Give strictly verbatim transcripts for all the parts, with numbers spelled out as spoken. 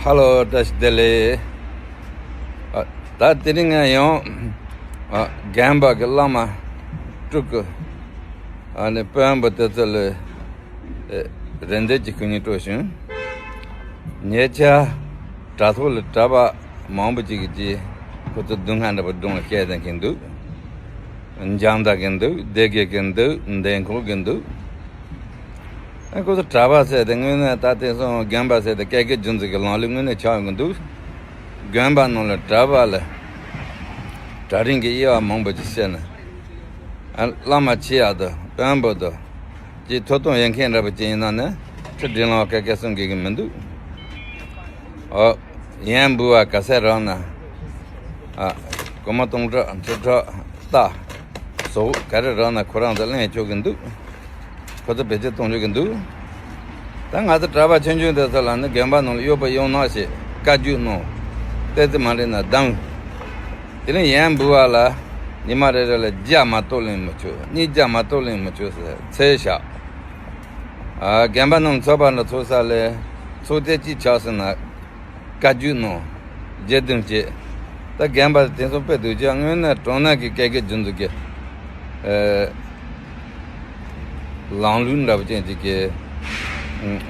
ཧ་ལོ། བཀྲ་ཤིས་བདེ་ལེགས། ཨ། ད་དེ་རིང་ང་ཡང་ཨ་རྒན་པ་གི་བླ་མ་སྤྲུལ་སྐུ། ཨ་ནི་དཔོན་པོ་དེ་ཚོ་ལ་ཨེ་རེ་འདོད་ཀྱི་སྐུ་ཉིད་སྤྲོ་བྱུང་། ཉེ་ཆར་དྲ་ཐོག་ལ་གྲྭ་པ་མང་པོ་ཅིག་གིས་ཁོ་ཚོ་སྡུག་བསྔལ་འདྲ་པོ་སྒྲུང་ལ་བཤད་བསྡད་མཁན་འདུག། འཇང་བདག་གི་འདུག། སྡེ་དགེ་གི་འདུག། འདན་ཁོག་གི་འདུག། ཨ། ཁོ་ཚོ་གྲྭ་པ་ཟེར་ཏེ་དངོས་གནས་ད་དེང་སང་རྒན་པ་ཟེར་ཏེ་སྐད་སྐད་རྒྱུན་འཛིན་གྱི་ལམ་ལུགས་དངོས་གནས་ཆགས་ཡོང་གི་འདུག། དགོན་པ་ནང་ལ་གྲྭ་པ་ལ་གྲྭ་རིན་གྱི་དབྱེ་བ་མང་པོ་ཅིག་བཤད་ནས། ཨ། བླ་མ་ཆེ་ཡག་དང་དཔོན་པོ་དང་ཅིག་ཐོབ་ཐང་ཡོད་མཁན་འདྲ་པོ་ཅིག་ཡིན་ན་ནི་ཁྲི་འབྲེལ་ལམ་སྐད་སྐད་གསུང་དགོས་ཀྱི་མི་འདུག། ཨོ། ཡན་འབུལ་བ་ག་ཚད་རག་ན། ཨ། སྒོར་མོ་སྟོང་ཕྲག་ཁྲི་ཕྲག་རྟ་ཟོག་ག་རེ་རག་ན་ཁོ་རང་ཚོ་ལེན་ཆོག་གི་འདུག། ཁོ་ཚོ་བེད་སྤྱོད་གཏོང་ཆོག་གི་འདུག། ད་ང་ཚོ་གྲྭ་པ་ཆུང་ཆུང་དེ་ཚོ་ལ་ནི་དགོན་པ་ནང་ལ་གཡོག་པོ་གཡོག་ནག་ཞེས་བཀའ་བརྒྱུད་གནང་། ཏོག་ཙམ་མ་འགྲིག་ན་བསྡམས། དེ་ནས་ཡན་འབུལ་བ་ལ་ཉི་མ་རེ་རེ་ལ་བརྒྱ་མ་གཏོགས་ལེན་མི་ཆོག། གཉིས་བརྒྱ་མ་གཏོགས་ལེན་མི་ཆོག་ཟེར་ཚད་བཞག། ཨ། རྒན་པ་རྣམས་ཚོགས་པ་འདྲ་ཚོགས་ས་ལས་ཚོགས་སྡེ་གཅིག་ཆགས་ཟིན་ན། བཀའ་བརྒྱུད་ནང་རྒྱས་བསྡུས་བྱས། ད་རྒན་པ་དེ་ཚོ་དཔེ་སྡུག་ཅག་དངོས་གནས་དྲང་གནས་ཀྱི་སྐད་སྐད་རྒྱུན་འཛིན་གྱི་ཨ་ལམ་ལུགས་འདྲ་པོ་ཅན་ཅིག་གི་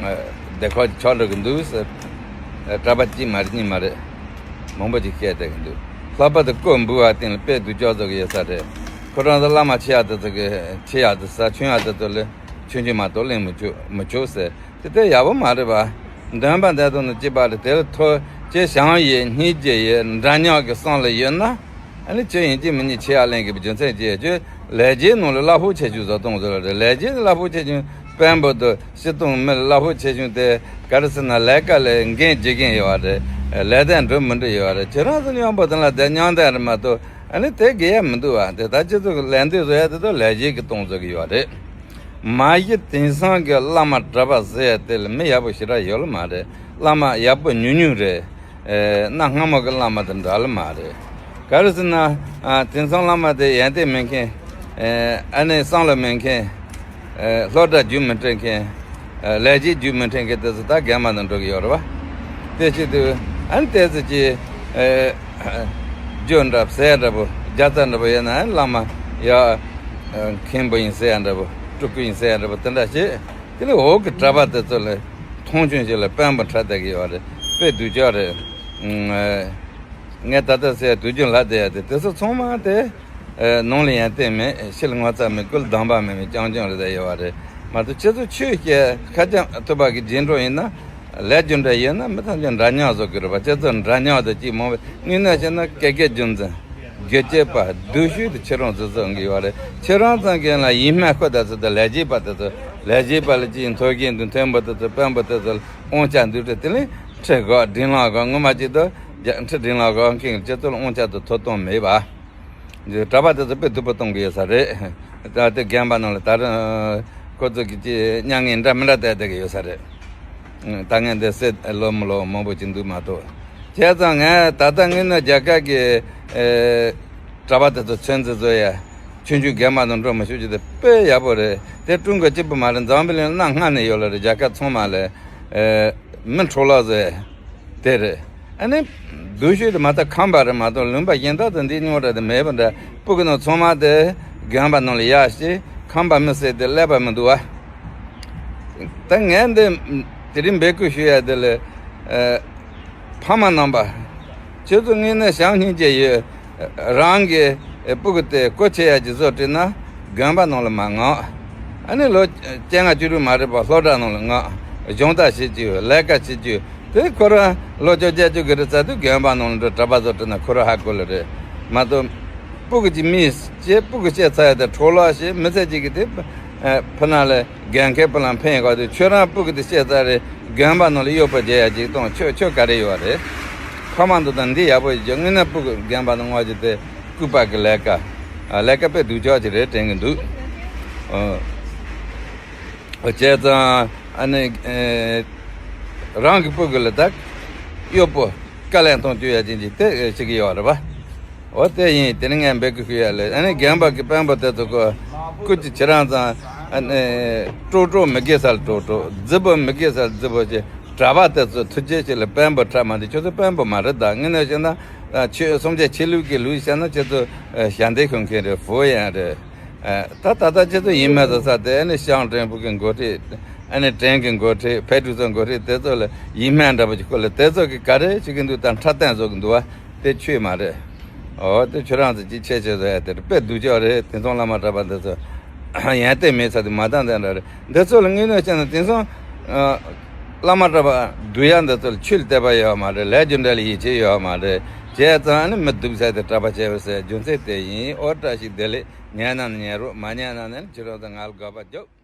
ཨ་སྡེ་ཁག་ཅིག་ཆགས་འགྲོ་གི་འདུག་ཟེར། ཨ། གྲྭ་པ་གཅིག་མ་རེད། གཉིས་མ་རེད། མང་པོ་ཅིག་བཤད་བསྡད་ཀྱི་འདུག། ལྷག་པར་དུ་སྐུ་འབུལ་བ་སྟེང་ལ་དཔེ་སྡུག་ཅག་བཟོ་གི་ཡོད་ས་རེད། ཁོ་རང་ཚོ་བླ་མ་ཆེ་ཡག་དེ་ཚོ་གི་ཆེ་ཡག་དེ་ས་ཆུང་ཡག་དེ་ཚོ་ལས་ཆུང་ཆུང་མ་གཏོགས་ལེན་མི་ཆོག་མི་ཆོག་ཟེར། དེ་ལྟར་ཡག་པོ་མ་རེད་པ། འདོན་པ་འདོན་སྟངས་ནི་གཅིག་པ་རེད། དེ་ལ་ཐོ་ཅེ་བྱང་ཡོད་སྙིང་རྗེ་ཡོད་འདྲ་མཉམ་གྱི་བསམ་བློ་ཡོད་ན། ཨ་ནི་ཁྱོད་ཡིན་གཅིག་མིན་གཉིས་ཆེ་ཡག་ལེན་དགོས་པའི་རྒྱུ་མཚན་ཅི་ཡོད། ཁྱོད་ལས་བྱེད་ནང་ལ་གླ་ཕོགས་ཆེ་ཆུང་བཟོ་སྟངས་བཟོ་ལ་རེད། ལས་བྱེད་ནི་གླ་ཕོགས་ཆེ་ཆུང་དཔོན་པོ་དང་སྤྱི་བཏང་མི་ལ་གླ་ཕོགས་ཆེ་ཆུང་དེ་ག་རེ་ཟེར་ན་ལས་ཀ་ལས་འགན་བྱེད་མཁན་ཡོད་པ་རེད། ལས་དོན་འགྲུབ་མི་འགྲུབ་ཡོད་པ་རེད། ཁྱེད་རང་ཚོ་མཉམ་པོ་དེ་ལ་བསྡད་མཉམ་བསྡད་རེད་མ་གཏོགས། ཨ་ནི་དེ་དགོས་ཡ་མི་འདུག་བ། དེ་ད་སྤྱི་ཚོགས་ཀྱི་ལས་འདོད་བཟོ་ཡ་དེ་ཚོ་ལས་བྱེད་ཀྱི་གཏོང་བཟོ་གི་ཡོད་རེད། མ་གཞི་དེང་སང་གི་བླ་མ་གྲྭ་པ་ཟེར་ཡ་དེ་ལ་མི་ཡག་པོ་ཞེ་དྲག་ཡོད་ལ་མ་རེད། བླ་མ་ཡག་པོ་ཉུང་ཉུང་རེད། ཨེ། གནའ་སྔ་མོ་གི་བླ་མ་དང་འདྲ་ལ་མ་རེད། ག་རེ་ཟེར་ན། ཨ། དེང་སང་བླ་མ་དེ་ཡོན་ཏན་མེད་མཁན། ཨེ། ཨ་ནི་བསམ་བློ་མེད་མཁན། ཨེ། སློབ་གྲྭ་རྒྱུགས་མི་འཕྲོད་མཁན། ཨེ། ལས་བྱེད་རྒྱུགས་མི་འཕྲོད་མཁན་དེ་ཚོ་ད་རྒན་པ་ནང་འགྲོ་གི་ཡོད་རེད་བ། དེ་བྱེད་དུས་ཨ་ནི་དེ་ཚོ་ཀྱི། ཨེ། རྒྱུ་འདྲ་ཟེར་འདྲ་པོ་རྒྱ་རྩ་འདྲ་པོ་ཡོད་ན་བླ་མ་ཡ་མཁན་པོ་ཡིན་ཟེར་འདྲ་པོ་སྤྲུལ་སྐུ་ཡིན་ཟེར་འདྲ་པོ་དེ་འདྲ་བྱེད། དེ་ལས་འོག་གི་གྲྭ་པ་དེ་ཚོ་ལ་མཐོང་ཆུང་བྱེད་ལ་དཔོན་པོ་འཁྲབ་བསྡད་ཀྱི་ཡོད་རེད། དཔེ་སྡུག་ཅག་རེད། ངས་ད་ལྟ་ཟེར་དུས་རྒྱུན་ལབ་བསྡད་ཡ་དེ་དེ་ཚོ་ཚང་མ་དེ་ནང་ལ་ཡོན་ཏན་མེད། ཕྱི་ལ་ངོ་ཚ་མེད། ཀུན་ལ་སྡོམ་པ་མེད་མི་རྐྱང་རྐྱང་རེད་བསྡད་ཡོད་པ་རེད་མ་གཏོགས། ཁྱེད་ཚོ་ཆོས་བཤད་ཁ་རྐྱང་ཐུབ་པ་གི་རྗེས་འགྲོ་ཡིན་ན། ལས་རྒྱུ་འབྲས་ཡོད་ན་མི་ཐམས་ཅད་འདྲ་མཉམ་བཟོ་དགོས་རེད་པ། ཁྱེད་ཚོ་འདྲ་མཉམ་དང་གཅིག་མང་བའི་དངོས་གནས་བཤད་ན་སྐད་སྐད་རྒྱུན་འཛིན། སྒེར་གཅོད་པ་སྡུག་ཤོས་དེ་ཁྱེད་རང་ཚོ་ཚོ་ཡོང་གི་ཡོད་རེད། ཁྱེད་རང་ཚོ་གི་ལ་ཡིན་སྨད་ཁོ་ད་ཚོ་དང་ལས་བྱེད་པ་དེ་ཚོ་ལས་བྱེད་པ་ལ་ཅིག་མཐོ་རྒྱན་དུ་མཐོན་པོ་དེ་ཚོ་དཔོན་པོ་དེ་ཚོ་ལ་དབང་ཆ་འདུག་སྟེ། དེ་ལས་ཁྲི་གོ་ཌིང་ལ་གོ་ངོ་མ་ཅིག་ཏུ་ཁྲི་ཌིང་ལ་གོ་མཁན་གྱི་སྤྱི་ཚོགས་ལ་དབང་ཆ་དང་ཐོབ་ཐང་མེད་པ། འདི་གྲྭ་པ་དེ་ཚོ་དཔེ་སྡུག་པོ་གཏོང་གི་ཡོད་ས་རེད། ད་ལྟ་རྒན་པ་རྣམས་ལ་ད་རུང་ཁོ་ཚོ་གི་ཅིག་མྱ་ངན་འདྲ་མི་འདྲ་བསྡད་བསྡད་ཀྱི་ཡོད་ས་རེད། ད་ངས་འདི་སེ་ལོ་མི་ལོ་མང་པོ་ཅིག་འདུག་མ་གཏོགས། བྱས་ཙང་ངས་ད་ལྟ་དངོས་གནས་རྒྱ་གར་གྱི་ཨེ་གྲྭ་པ་དེ་ཚོ་ཚོད་འཛིན་བཟོ་ཡ། ཆུང་ཆུང་རྒན་པ་རྣམས་འགྲོ་མི་ཤོག་ཅིག་དེ་དཔེ་ཡག་པོ་རེད། དེ་ཀྲུང་གོ་གཅིག་པུ་མ་རེད། འཛམ་བུ་གླིང་གནའ་སྔ་ནས་ཡོད་ལ་རེད། རྒྱ་གར་ཚང་མ་ལ་ཨེ་མི་འཕྲོ་བརླག་བཟོ་ཡ་དེ་རེད། ཨ་ནི་སྡུག་ཤོས་དེ་མ་ད་ཁམས་པ་རེད་མ་གཏོགས་ལུང་པ་གཞན་དག་ཏུ་འདི་སྙོག་དྲ་དེ་མེད་པ་འདྲ། སྤུ་གུ་རྣམས་ཚང་མ་དེ་རྒན་པ་རྣམས་ལ་ཡག་ཤི། ཁམས་པ་མི་སེར་དེ་ཀླད་པ་མི་འདུག་བ། ད་ངས་འདི་དེ་རིང་འབོད་སྐུལ་ཞུ་ཡ་དེ་ལ་ཨ་ཕ་མ་རྣམ་པ། ཁྱེད་ཚོ་དངོས་གནས་བྱམས་སྙིང་རྗེ་ཡོད། རང་གི་སྤུ་གུ་དེ་གོ་ཆེ་ཡ་ཅིག་བཟོ་བྲིས་ན་དགོན་པ་ནང་ལ་མ་མངགས། ཨ་ནི་ལོ་བཅོ་ལྔ་བཅུ་དྲུག་མ་རེད་པ། སློབ་གྲྭ་ནང་ལ་མངགས། སྦྱོང་བརྡར་བྱེད་རྒྱུ་ལས་ཀ་བྱེད་རྒྱུ་དེ་ཁོ་རང་ལོ་བཅོ་བརྒྱད་ཅུ་གི་རེད་ཚར་དུས་དགོན་པ་ནང་ལ་འགྲོ་གྲྭ་པ་བཟོ་བྲིས་ན་ཁོ་རང་ཧ་གོ་ལ་རེད་མ་གཏོགས། སྤུ་གུ་ཅིག་མིས་ཅེས་སྤུ་གུ་བཤད་ཚར་ཡ་དེ་འཕྲོ་བརླག་བྱེད། མི་ཚེ་གཅིག་གི་དེ་ཕ་ན་ལ་རྒན་མཁས་པ་ལ་ཕན་ཡོད་དུས་ཁྱོད་རང་སྤུ་གུ་དེ་བཤད་ཚར་རེད། དགོན་པ་ནང་ལ་གཡོག་པོ་བྱེད་ཡ་ཅིག་གཏོང་ཆོག་ཆོག་ག་རེ་ཡོད་རེད། ཕ་མ་འདི་དང་འདི་ཡག་པོ་ཡོད་ཀྱང་དངོས་གནས་སྤུ་གུ་རྒན་པ་དང་སྔོན་གྱི་དེ་སྐུད་པ་གི་ལས་ཀ་ལས་ཀ་དཔེ་སྡུག་ཅག་ཅིག་རེད་དྲན་གི་འདུག། བྱས་ཙང་ཨ་ནི་རང་གི་སྤུ་གུ་ལ་ད་གཡོག་པོ་དཀའ་ལས་གཏོང་བཅུག་ཡ་ཅིག་ཅིག་དེ་བྱེད་ཀྱི་ཡོད་རེད་པ། འོ་དེ་ཡིན། དེ་ནི་ངས་འབོད་སྐུལ་ཞུ་ཡ་ལས། ཨ་ནི་རྒན་པ་གི་དཔོན་པོ་དེ་ཚོ་གོ་སྐུ་ཅི་ཁྱེད་རང་ཚང་ཨ་ནི་ཀྲོ་ཀྲོ་མི་དགེ་སར་ཀྲོ་ཀྲོ་རྫི་པོ་མི་དགེ་སར་རྫི་པོ་ཅེས་ གྲྭ་པ་དེ་ཚོ་ཐུགས་རྗེ་ཆེ་ལ་དཔོན་པོ་འཁྲབ་མ་འདི་ཁྱོད་ཚོ་དཔོན་པོ་མ་རེད། ད་དངོས་གནས་བཤད་ན་ཆོས་སུམ་བརྒྱ་ཆོས་ལུགས་ཀྱི་ལུགས་བཤད་ན་ཁྱེད་ཚོ་ཞལ་འདེབས་ཞུ་མཁན་རེད། ཧྥུ་ཡན་རེད། ད་ད་ལྟ་ཁྱེད་ཚོ་ཡིན་མེད་ཚོ་ས་དེ་ཨ་ནི་ཤང་ཀྲེང་ཕུ་གི་འགོ་ཁྲིད། ཨ་ནི་ཀྲེང་གི་འགོ་ཁྲིད། ཕེ་ཀྲུའུ་ཚོ་འགོ་ཁྲིད་དེ་ཚོ་ལ་ཡིན་མེད་འདྲ་པོ་ཅིག་ཁོ་ལ་དེ་ཚོ་གི་ག་རེ་བྱེད་ཀྱི་འདུག་ད་འཁྲབ་སྟོན་བཟོ་གི་འདུག་བ། དེ་ཆོས་མ་རེད། ཨོ་དེ་ཁྱོད་རང་ཚོ་ཅིག་ཆེ་ཆེ་བཟོ་ཡ་དེ་རེད། དཔེ་སྡུག་ཅག་རེད། དེང་སང་བླ་མ་གྲྭ་པ་འདི་ཚོ་ཡོན་ཏན་མེད་ས་དེ་མ་བཏང་དེ་འདྲ་རེད། འདི་ཚོ་ལ་དངོས་གནས་བཤད་ན་དེང་སང་བླ་མ་གྲྭ་པ་སྡུག་ཡ་འདི་ཚོ་ལ་ཆོས་ལ་དད་པ་ཡོད་མ་རེད། ལས་རྒྱུ་འབྲས་ལ་ཡིད་ཆེས་ཡོད་མ་རེད། བྱས་ཙང་ཨ་ནི་མི་སྡུག་ས་དེ་གྲྭ་པ་བྱས་པ་ཟེར་རྒྱུ་མཚན་དེ་ཡིན། ཨོ་བཀྲ་ཤིས་བདེ་ལེགས། ཉན་ན་ཉན་རོགས། མ་ཉན་ན་ནི་ཁྱོད་རང་ཚོ་ང་ལ་དགག་པ་རྒྱོབ།